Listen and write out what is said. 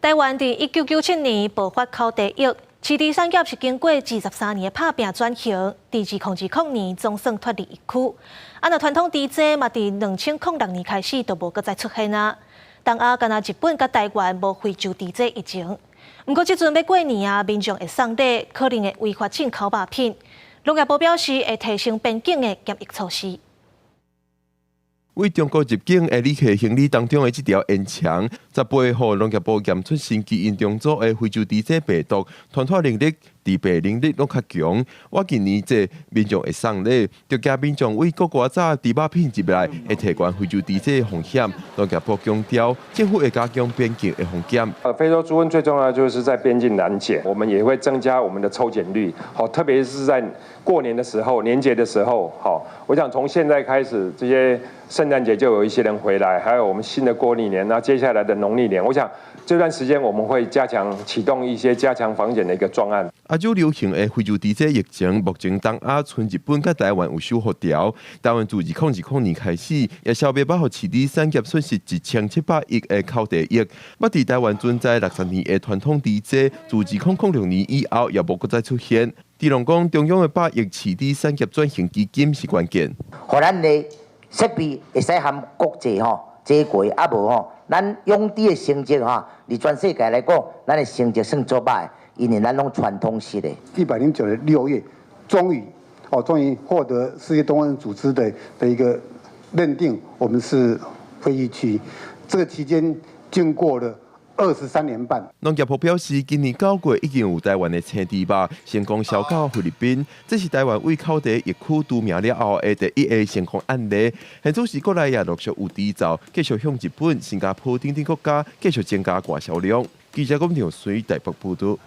台灣佇1997年爆發口蹄疫，飼豬產業是經過23年的拍拚轉型，佇2020年總算脫離疫區。啊，若傳統豬災嘛，佇2006年開始就無閣再出現啊。東亞干焦日本佮台灣無非洲豬災疫情。毋過這陣欲過年啊，民眾會送禮，可能會違法進口肉品。農業部表示會提升邊境的檢疫措施。對中國入境的旅客行李當中的這條煙腸，18號農業部驗出新基因重組的非洲豬瘟病毒，傳播能力、致病能力攏較強。我近年這民眾會送禮，就驚民眾對國外走豬肉品入來，會提懸非洲豬瘟風險。農業部強調，政府會加強邊境的防檢。非洲豬瘟最重要就是在邊境攔檢，我們也會增加我們的抽檢率，好，特別是在過年的時候、年節的時候，好，我想從現在開始，這些聖誕節就有一些人回來，還有我們新的國曆年，那接下來的農曆年，我想這段時間我們會加強啟動一些加強防檢的一個專案。亞洲流行的非洲豬瘟疫情，目前東亞賰日本佮台灣有守護條。台灣自2020年開始，也消滅予飼豬產業損失1700億的口蹄疫。捌佇台灣存在60年的傳統豬災，自2006年以後也無閣再出現。豬農講，中央的100億飼豬產業轉型基金是關鍵。予咱的設備會使和國際吼接軌，啊無吼，咱養豬的成績吼，佇全世界來講，咱的成績算足䆀，因為咱攏傳統式的。109年6月，終於哦，終於獲得世界動物組織的一個認定，我們是非疫區。這個期間經過了23年半。農業部表示，今年9月已經有台灣的青豬肉成功銷到菲律賓，這是台灣對口蹄疫區除名了後的第一个成功案例。現此時國內也陸續有豬造，繼續向日本、新加坡等等國家繼續增加外銷量。記者龔長水台北報導。